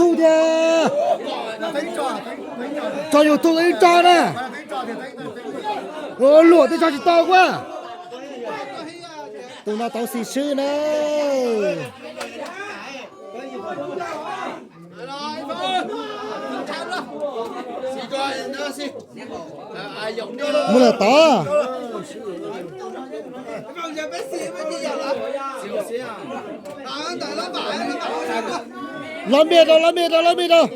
Tug tiag. Tso yus tug ib tso na. Luam twb tso tsis tau kuj. Tus no tau xis swb na. Mus lawm tod. Lob npias rau, lob npias rau, lob npias rau.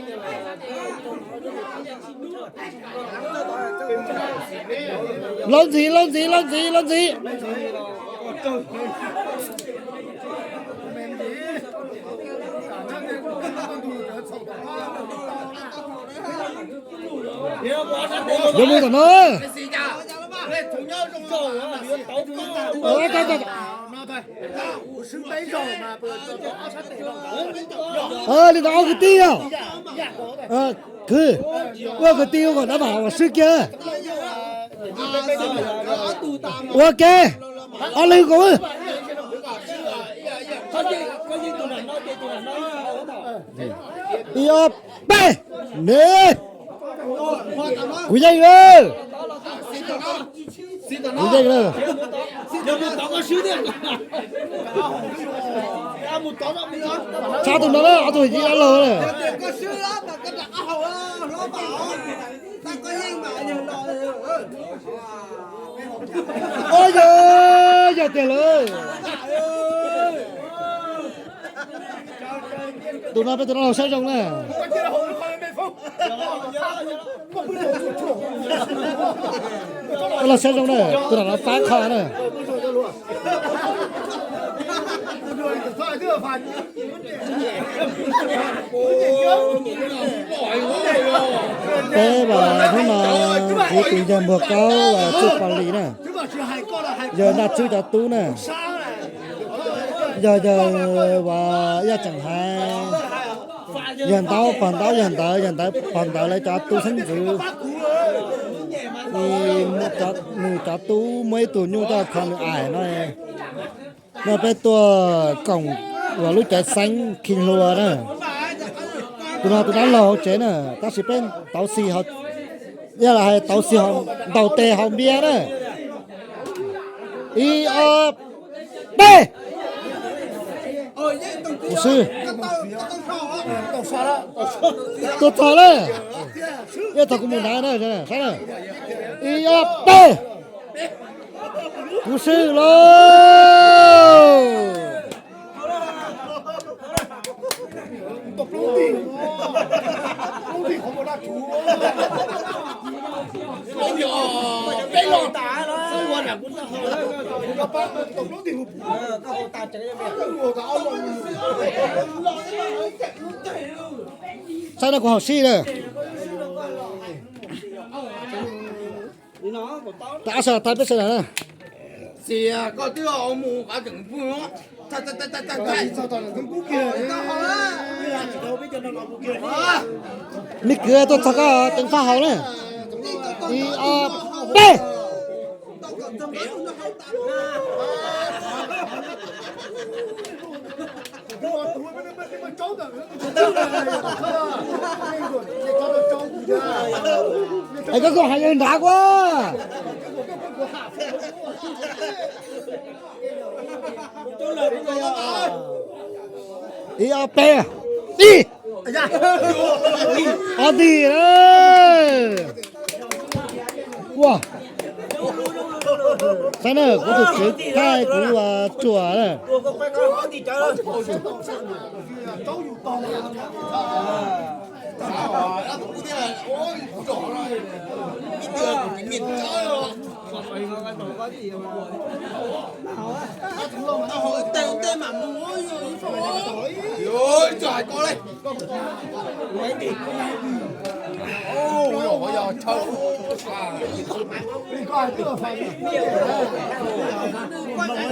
Lob ntxiv, lob ntxiv, lob ntxiv, lob ntxiv. Yuav mus tom no. Li ntawd ob kwv tij yog, kwv, ua kwv tij ua kom dab vam uas swb kiag. Ua ke, ob leeg kom. Ib ob peb, ne, kuv yeej lawm. Kuv yeej lawm. Tshaj tus no na, ob tug yij dab laug na. Ua yog, yog tiag lawm. Tus no peb tus no los saib zoo na. Los saib zoo na, tus no pab qho na. Peb vas hnub no kuv tus yawg Npuag Kaub Txuj Pov Lis na, yawg Naj Tswb cov tub na, yog yawg uas yaj tseem hais, yawg ntaub pog ntaub yawg ntawd, yawg ntawd pog ntawd lawv cov tub xeeb ntxwv. Nws cov tub muaj ib tug nyuj coj kho nws aim no. No peb tuaj koom uas lub cawv xeeb khi hlua na. Tus no tus dab laug hauv tsev na, tab sis peb tauv xis, yog hais tauv xis ntaus tes haus npias na. Ib ob peb. Kuv swb. Tuaj txog lawm. Yog txog kuv mus nrad na, saib na. Ib ob peb. Kuv swb lauj. Saib no kuv haus sib na. Tab sis tag peb sawv daws na. Me kwv tuaj txog koj teev faj haus na. Ib ob peb. Es koj kuj hais yawg nrad kuj. Ib ob peb, ib, ob tig. Ua, saib na, kuv tus kwv thaij kuv tsuas na.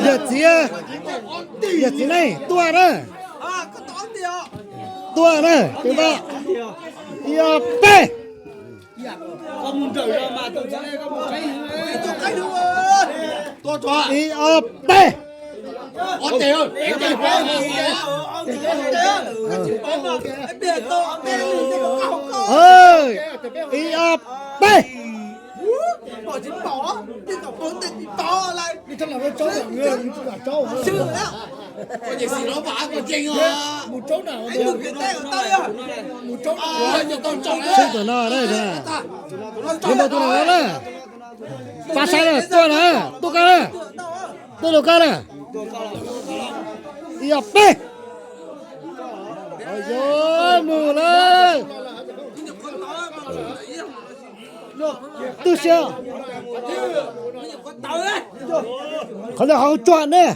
Yawm txiv, yawm txiv ne, tuaj na. Tuaj na, ib ob peb. Ib ob peb. Ib ob peb. Sib tom no, ib npau tus no na. Pab saib na, tuaj na, tuaj koj na. Tuaj lus koj na. Ib ob peb. Mus lawm. Twb siab. Qhov ntawd hauv tsuag ne.